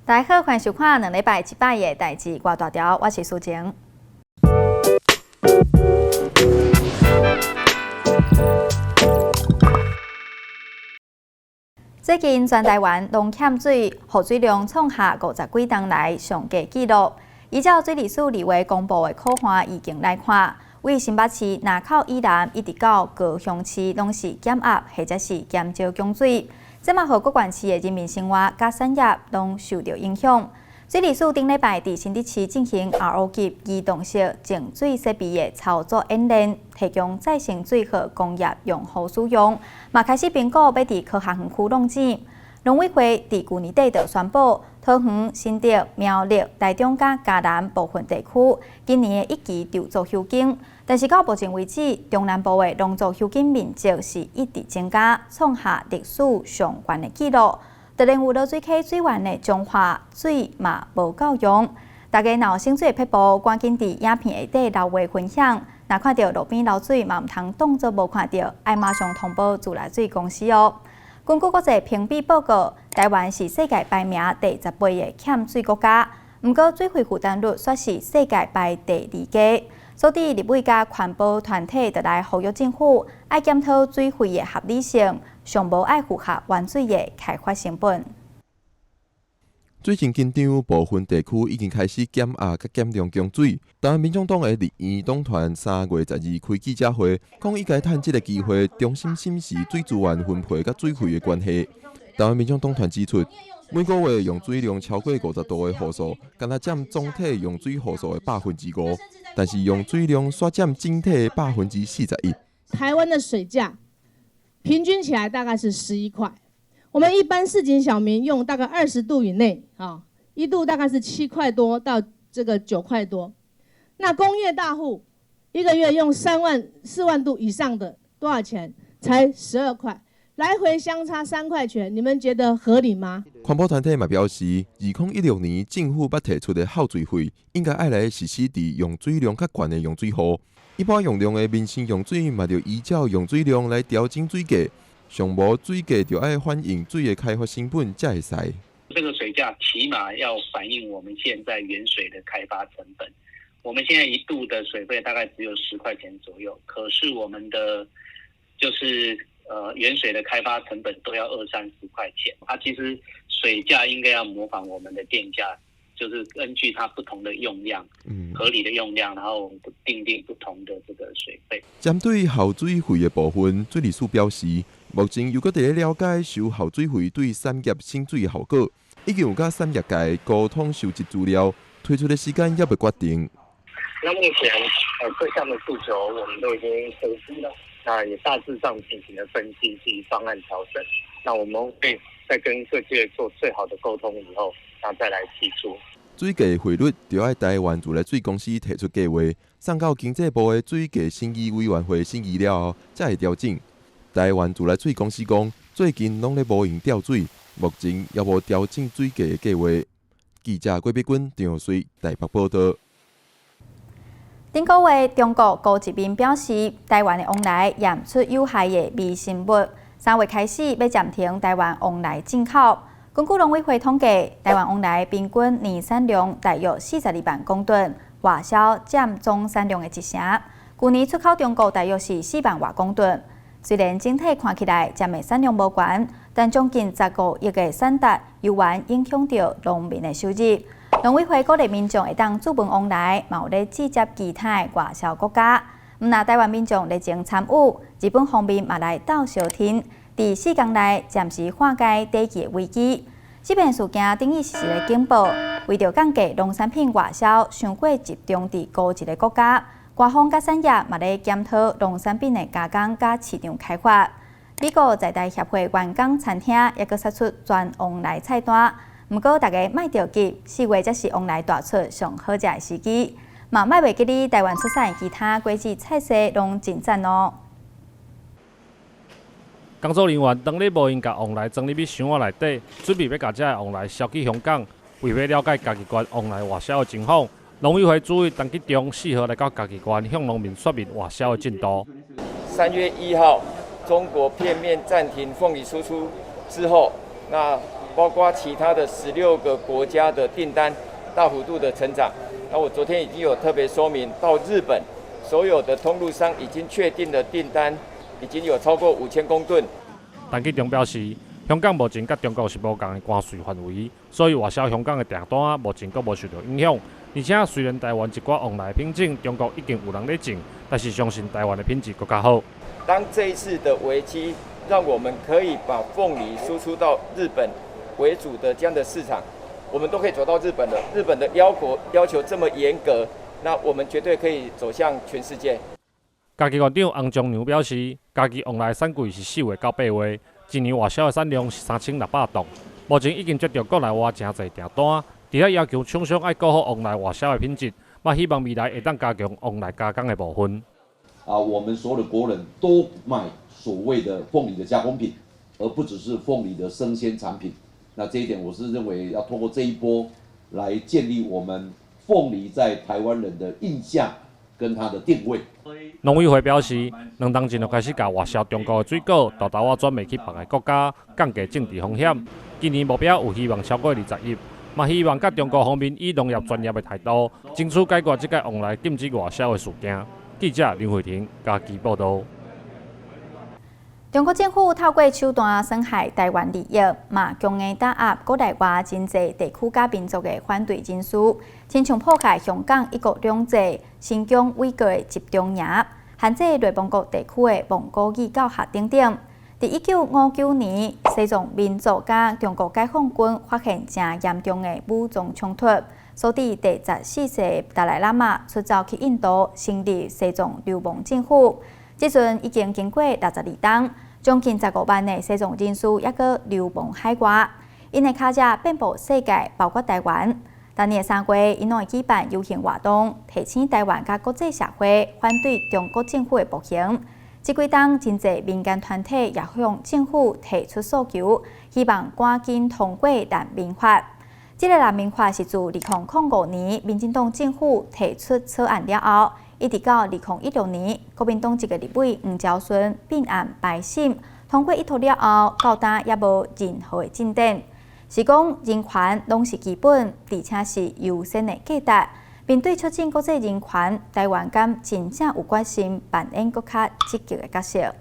大家好，歡迎收看兩禮拜一擺的代誌外大條，我是蘇晴。最近全台灣攏欠水，雨水量創下五十幾冬來上低紀錄。依照水利署2月公布的苦旱預警來看，位新北市林口以南一直到高雄市，攏是減壓或者是減少供水。這嘛予各縣市的人民生活佮產業攏受著影響。水利署頂禮拜佇新竹市進行 RO 級機動式淨水設備的操作演練，提供再生水予工業用戶使用，嘛開始評估欲佇科學園區弄井。農委會佇舊年底就宣布，桃園、新竹、苗栗、台中佮嘉南部分地區今年的一期稻作休耕，但是到目前為止，中南部的農作休耕面積是一直增加，創下歷史上懸的紀錄。就連有濁水溪水源的彰化水嘛無夠用，大家若有省水的撇步，趕緊佇影片下底留話分享。若看著路邊流水嘛毋通當作無看著，愛馬上通報自來水公司哦。根據國際評比報告，台灣是世界排名第18的欠水國家，毋過水費負擔率卻是世界排第二低。所以立委佮環保團體就來呼籲政府，愛檢討水費的合理性，上無愛符合原水的開發成本。水情緊張，部分地區已經開始減壓佮減量供水。台灣民眾黨的立院黨團3月12開記者會，講應該趁這个機會重新審視水資源分配佮水費的關係。台灣民眾黨團指出，每個月用水量超過50度的戶數，干焦佔總體用水戶數的5%，但是用水量卻佔整體的41%。台灣的水價平均起來大概是11塊。我們一般市井小民用大概20度以內，啊，1度大概是7塊多到這個9塊多。那工業大戶一個月用3萬4萬度以上的多少錢？才12塊，來回相差3塊錢，你們覺得合理嗎？環保團體嘛表示，2016年政府捌提出的耗水費，應該愛來實施佇用水量較懸的用水戶。一般用量的民生用水嘛，著依照用水量來調整水價。上無水價就愛反映水的開發成本才會使。這個水價起碼要反映我們現在原水的開發成本。我們現在一度的水費大概只有10塊錢左右，可是我們的就是原水的開發成本都要二三十塊錢。啊，其實水價應該要模仿我們的電價，就是根據它不同的用量，合理的用量，然後訂定不同的這個水費。針對耗水費的部分，水利署表示，目前猶閣佇咧了解收耗水費對產業省水的效果，已經有佮產業界溝通收集資料，推出的時間猶未決定。那目前各項的訴求我們都已經收集了，那也大致上進行了分析及方案調整。那我們會再跟各界做最好的溝通以後，那再來提出。水價匯率就愛台灣自來水公司提出計劃，送到經濟部的水價審議委員會審議了後，才會調整。台灣自來水公司講，最近攏咧無閒調水，目前猶無調整水價的計劃。記者郭碧君、張穗台北報道。頂個月，中國高級民表示，台灣的旺來驗出有害的微生物，3月開始欲暫停台灣旺來進口。根據農委會統計，台灣旺來平均年產量大約42萬公噸，外銷佔總產量的一成。舊年出口中國大約是4萬外公噸。雖然整體看起來占的產量無懸，但將近15億的產值，猶原影響著農民的收入。農委會鼓勵民眾會當注文旺來，嘛有咧接其他的外銷國家。毋但台灣民眾熱情參與，日本方面嘛來鬥相挺，佇4工內暫時化解短期的危機。這遍事件等於是一个警報，為著降低農產品外銷傷過集中佇孤一个國家，官方佮產業嘛咧檢討農產品的加工佮市場開發。美國在台協會員工餐廳也閣殺出全旺來菜單，毋過大家莫著急，4月才是旺來大出上好食的時機。嘛莫袂記得台灣出產的其他果子菜色攏真讚哦。工作人員當日無閒共旺來裝入去箱仔內底，準備欲共這个旺來銷去香港。為欲了解嘉義縣旺來外銷的情況，農委會主委陳吉仲4號來到嘉義縣，向農民說明外銷的進度。3月1號，中國片面暫停鳳梨輸出之後，那包括其他的16個國家的訂單大幅度的成長。那我昨天已經有特別說明，到日本所有的通路商已經確定的訂單已經有超過5000公噸。陳吉仲表示，香港目前佮中國是無仝的關稅範圍，所以外銷香港的訂單目前閣無受著影響。而且雖然台灣一寡旺來品種，中國已經有人咧種，但是相信台灣的品質閣較好。當這一次的危機，讓我們可以把鳳梨輸出到日本為主的這樣的市場，我們都可以走到日本了。日本的要求這麼嚴格，那我們絕對可以走向全世界。嘉義縣長洪仲良表示，嘉義旺來產季是4月到8月，一年外銷的產量是3600噸。目前已經接著國內外誠濟訂單，除了要求廠商愛顧好旺來外銷的品質，嘛希望未來會當加強旺來加工的部分。啊，我們所有的國人都買所謂的鳳梨的加工品，而不只是鳳梨的生鮮產品。那這一點，我是認為要透過這一波來建立我們鳳梨在台灣人的印象跟它的定位。農委會表示，2冬前就開始共外銷中國的水果，沓沓仔轉賣去別个國家，降低政治風險。今年目標有希望超過20億，嘛希望佮中國方面以農業專業的態度，爭取解決這个旺來禁止外銷的事件。記者林慧婷嘉義報導。中國政府透過手段損害台灣利益，嘛強硬打壓國內外真濟地區佮民族的反對人士，親像破壞香港一國兩制、新疆維吾爾的集中營、限制內蒙古地區的蒙古語教學等等。佇1959年，西藏民族佮中國解放軍發現誠嚴重的武裝衝突，所致第14世達賴喇嘛出走去印度，成立西藏流亡政府。這陣已經經過62冬，將近15萬的西藏人士猶閣流亡海外，𪜶的跤跡遍佈世界，包括台灣。逐年3月，𪜶攏會舉辦遊行活動，提醒台灣佮國際社會反對中國政府的暴行。這幾冬，真濟民間團體也向政府提出訴求，希望趕緊通過難民法。這个難民法是自2005年民進黨政府提出草案了後，一直到2016年國民黨籍的立委黃昭順併案排審通過一拖了後，到今也無任何的進展。是講人權攏是基本，而且是優先的價值。面對促進國際人權，台灣敢真正有決心扮演閣較積極的角色。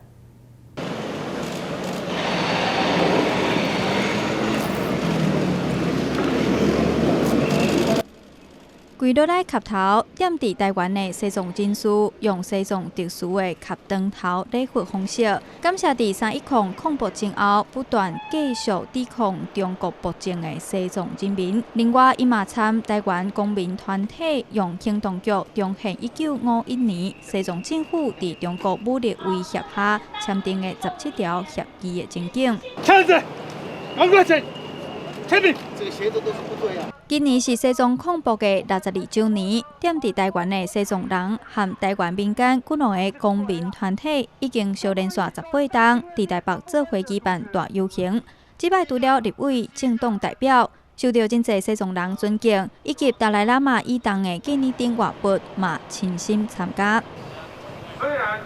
跪落來磕頭，踮佇台灣的西藏人士用西藏特殊的磕長頭禮佛方式，感謝佇310抗暴前後不斷繼續抵抗中國暴政的西藏人民。另外，伊嘛參台灣公民團體用行動劇重現1951年西藏政府佇中國武力威脅下簽訂的17條協議的情景。簽字，趕快簽，簽名。這個寫的都是不對啊。今年是西藏抗暴的62週年，踮佇台灣的西藏人和台灣民間幾兩个公民團體已經相連續18冬，佇台北做伙舉辦大遊行。這擺除了立委、政黨代表，受著真濟西藏人尊敬，以及達賴喇嘛伊當的紀念頂活佛嘛親身參加。雖然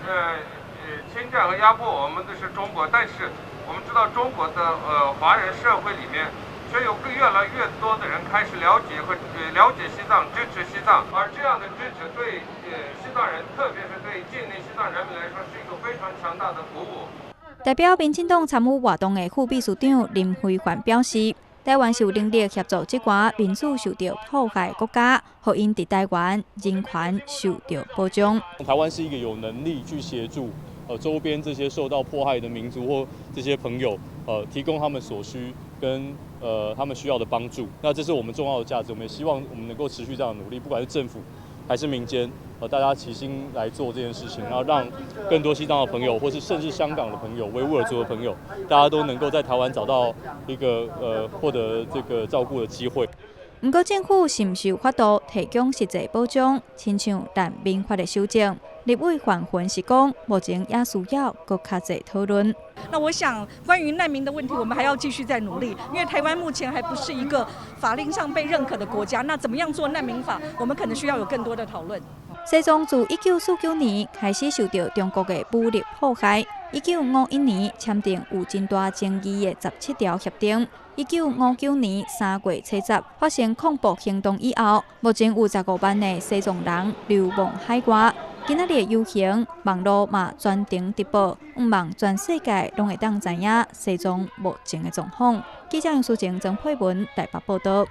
侵佔和壓迫我們的是中國，但是我們知道中國的華人社會裡面，卻有越來越多的人開始了解和了解西藏，支持西藏，而這樣的支持對西藏人，特別是對境內西藏人民來說，是一個非常強大的鼓舞。代表民進黨參與活動的副秘書長林非凡表示，台灣是有能力協助這寡民主受著迫害的國家，予𪜶佇台灣人權受著保障。台灣是一個有能力去協助周邊這些受到迫害的民族或這些朋友，提供他們所需跟他們需要的幫助。那這是我們重要的價值，我們也希望我們能夠持續這樣的努力，不管是政府還是民間，大家齊心來做這件事情，然後讓更多西藏的朋友，或是甚至香港的朋友、維吾爾族的朋友，大家都能夠在台灣找到一個獲得這個照顧的機會。毋過政府是毋是有法度提供實際保障，親像難民法的修正？立委范雲是講，目前也需要閣較濟討論。那我想，關於難民的問題，我們還要繼續再努力，因為台灣目前還不是一個法令上被認可的國家。那怎麼樣做難民法，我們可能需要有更多的討論。西藏自1949年開始受著中國的武力破壞。1951年簽訂有真大爭議的十七條協定。1959年3月初十發生抗暴行動以後，目前有15萬的西藏人流亡海外。今仔日的遊行，網路嘛全程直播，向望全世界攏會當知影西藏目前的狀況。記者楊淑靜、曾佩文台北報導。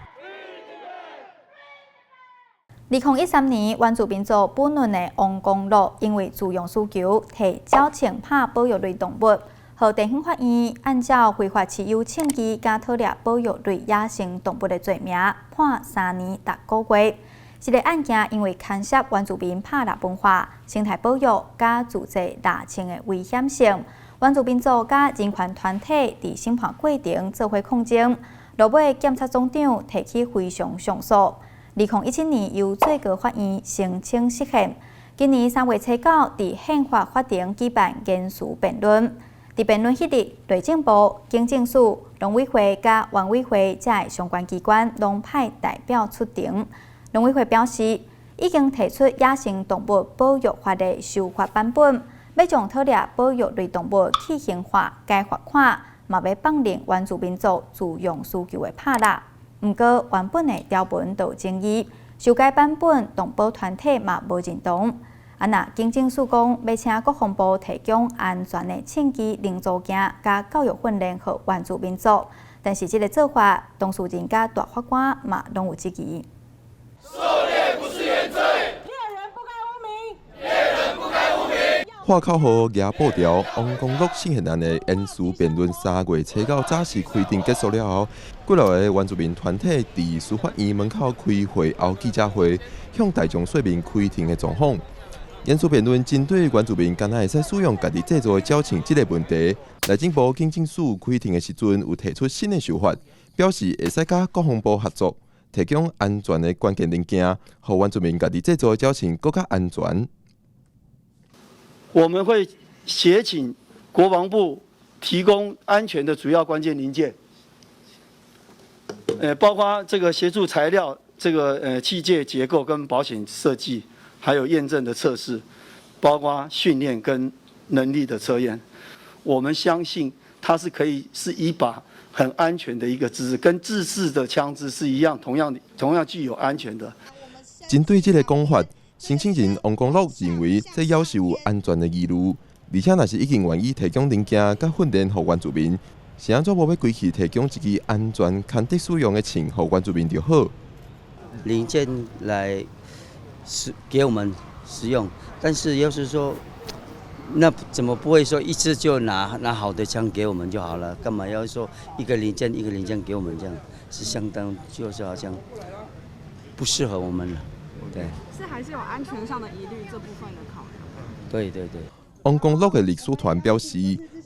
2013年，原住民族本崙的王功祿因為住用需求，提鳥槍拍保育類動物，予地方法院按照非法持有槍支佮偷獵保育類野生動物的罪名，判3年6個月。這個案件因為牽涉原住民拍獵文化、生態保育佮自製獵槍的危險性，原住民族佮人權團體佇審判過程做伙抗爭，落尾檢察總長提起非常上訴。2017年由最高法院申請釋憲，今年3月初九佇憲法法庭舉辦言詞辯論。佇辯論彼日，內政部、警政署、農委會佮原委會遮的相關機關攏派代表出庭。農委會表示，已經提出野生動物保育法的修法版本，欲將偷獵保育類動物去刑化、改罰款，嘛欲放任原住民族自用需求的拍獵。毋過原本的條文就有爭議，修改版本動保團體嘛無認同。啊，若警政署講欲請國防部提供安全的槍支零組件佮教育訓練予原住民族，但是這个做法，當事人佮大法官嘛攏有質疑。狩獵不是原罪，獵人不該污名，獵人不該污名。喊口號、舉布條，王功祿釋憲案的言詞辯論3月初九早時開庭結束了後，幾落个原住民團體佇司法院門口開會後記者會，向大眾說明開庭的狀況。言詞辯論針對原住民敢若會使使用家己製作的鳥槍這个問題，內政部警政署開庭的時陣有提出新的想法，表示會使佮國防部合作，提供安全的關鍵零件，予原住民家己製作的鳥槍閣較安全。我們會協請國防部提供安全的主要關鍵零件，包括這個協助材料、這個器械結構跟保險設計，還有驗證的測試，包括訓練跟能力的測驗。我們相信它是可以是一把很安全的一個自製，跟自製的槍支是一樣，同樣具有安全的。針對這个講法，申請人王功祿認為這猶是有安全的疑慮，而且若是已經願意提供零件佮訓練予原住民，是按怎無欲規氣提供一支安全、堪得使用的槍予原住民就好。零件來使給我們使用，但是要是說，那怎麼不會說一次就拿好的槍給我們就好了？幹嘛要說一個零件一個零件給我們這樣？是相當就是好像不適合我們了，對。是還是有安全上的疑慮這部分的考量。對對對。王功祿的律師團表示，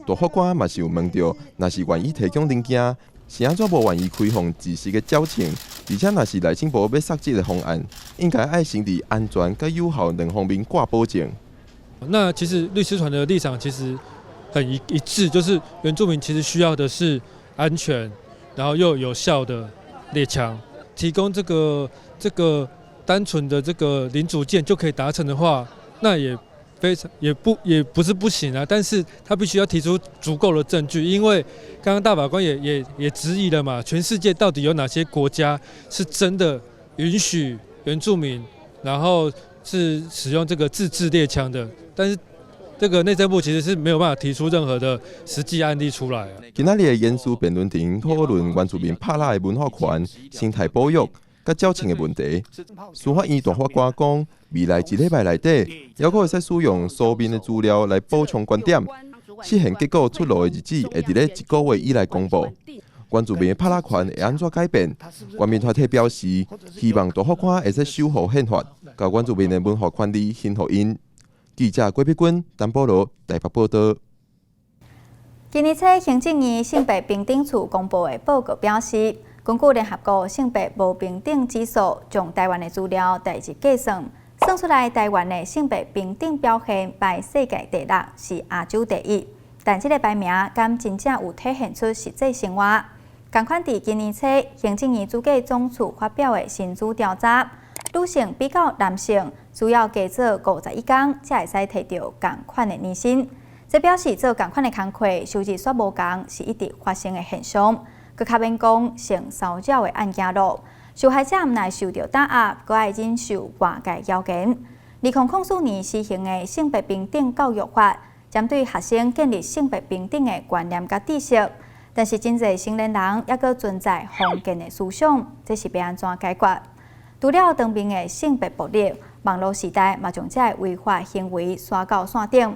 大法官嘛是有問著，若是願意提供零件，是按怎無願意開放自製的鳥槍？而且若是內政部欲殺這个方案，應該愛先佇安全佮有效兩方面掛保證。那其實律師團的立場其實很一致，就是原住民其實需要的是安全，然後又有效的獵槍，提供這個單純的這個零組件就可以達成的話，那也非常也不也不是不行啊，但是他必須要提出足夠的證據，因為剛剛大法官也質疑了嘛，全世界到底有哪些國家是真的允許原住民，然後是使用這個自製獵槍的？但是這個內政部其實是沒有辦法提出任何的實際案例出來。今仔日的言詞辯論庭討論原住民拍獵的文化權、生態保育佮鳥槍的問題。司法院大法官講，未來一禮拜內底，猶閣會使使用書面的資料來補充觀點。釋憲結果出爐的日子會佇咧一個月以內公布。原住民的拍獵權會按怎改變？原民團體表示，希望大法官會使守護憲法，共原住民的文化權利還予𪜶。記者郭碧君、陳保羅台北報導。今年初行政院性別平等處公布的報告表示，根據聯合國性別無平等指數，將台灣的資料代入計算，算出來台灣的性別平等表現排世界第六，是亞洲第一。但這个排名敢真正有體現出實際生活？仝款佇今年初，行政院主計總處發表的薪資調查，女性比較男性，需要加做51工才會使提著仝款的年薪。這表示做仝款的工課收入煞無仝是一直發生的現象。閣較免講性騷擾的案件囉，受害者毋但受著打壓，閣愛忍受外界謠言。2004年施行的性別平等教育法，針對學生建立性別平等的觀念佮知識，但是真濟成年人猶閣存在封建的思想，這是欲按怎解決？除了當面的性別暴力，網路時代嘛將這个違法行為刷到線頂。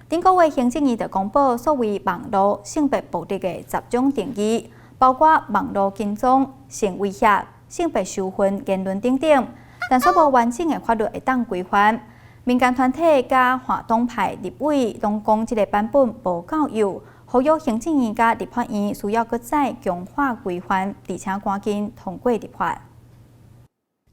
頂個月行政院就公布所謂網路性別暴力的十種定義，包括網路跟蹤、性威脅、性別仇恨言論等等，但煞無完整的法律會當規範。民間團體佮跨黨派立委攏講這个版本無夠幼，呼籲行政院佮立法院需要閣再強化規範，而且趕緊通過立法。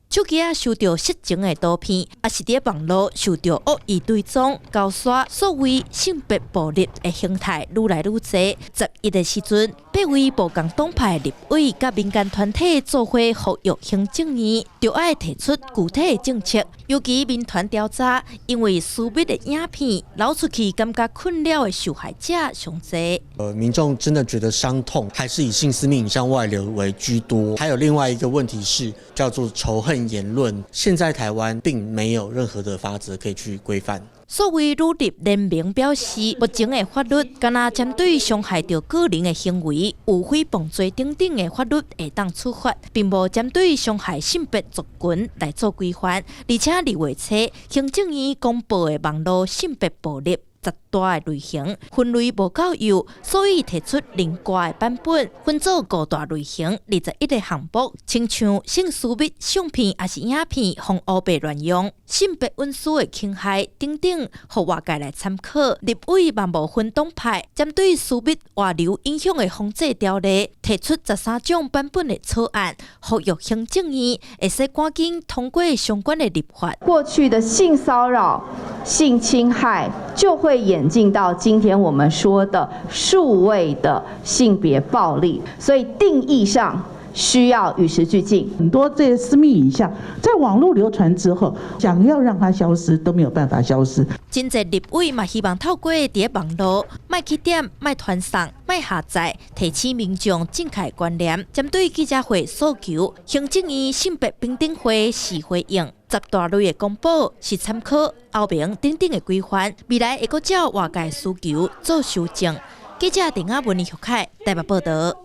手機仔收著色情的圖片，抑是佇網路受著惡意追蹤、勾刷，所謂性別暴力的形態愈來愈濟。11的時陣，八位無仝黨派立委佮民間團體做伙呼籲行政院，著愛提出具體的政策。尤其民團調查，因為私密的影片流出去，感覺困擾的受害者上濟。民眾真的覺得傷痛，還是以性私密影像外流為居多。還有另外一個問題是叫做仇恨言論，現在台灣並沒有任何的法則可以去規範。所謂女立聯盟表示，目前的法律敢若針對傷害著個人的行為，有誹謗罪等等的法律會當處罰，並無針對傷害性別族群來做規範。而且2月初，行政院公布的網路性別暴力十大的類型分類無夠幼，所以提出另外的版本，分做五大類型，21個項目，親像性私密相片抑是影片，予烏白亂用、性別隱私的侵害等等，予外界來參考。立委嘛無分黨派，針對私密外流影響的防制條例，提出13種版本的草案，呼籲行政院會使趕緊通過相關的立法。過去的性騷擾、性侵害就會演進到今天我們說的數位的性別暴力，所以定義上需要與時俱進。很多這些私密影像在網絡流傳之後，想要讓它消失都沒有辦法消失。真濟立委嘛希望透過佇網路，莫去點、莫傳送、莫下載，提醒民眾正確觀念。針對記者會訴求，行政院性別平等會是回應。十大類的公布是參考歐盟等等的規範，未來會閣照外界需求做修正。記者鄧亞文、李玉凱台北報導。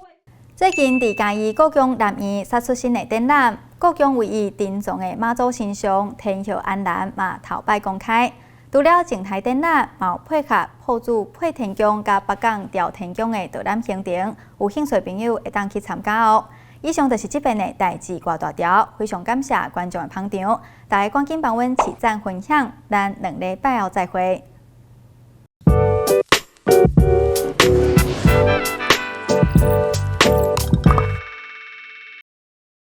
最近佇嘉義故宮南院殺出新的展覽，故宮唯一珍藏的媽祖神像天后安瀾嘛頭擺公開。除了靜態展覽，嘛有配合朴子配天宮佮北港朝天宮的導覽行程，有興趣朋友會當去參加哦。以上就是這遍的代誌掛大條，非常感謝觀眾的捧場，大家趕緊幫阮起讚分享，咱兩禮拜後再會。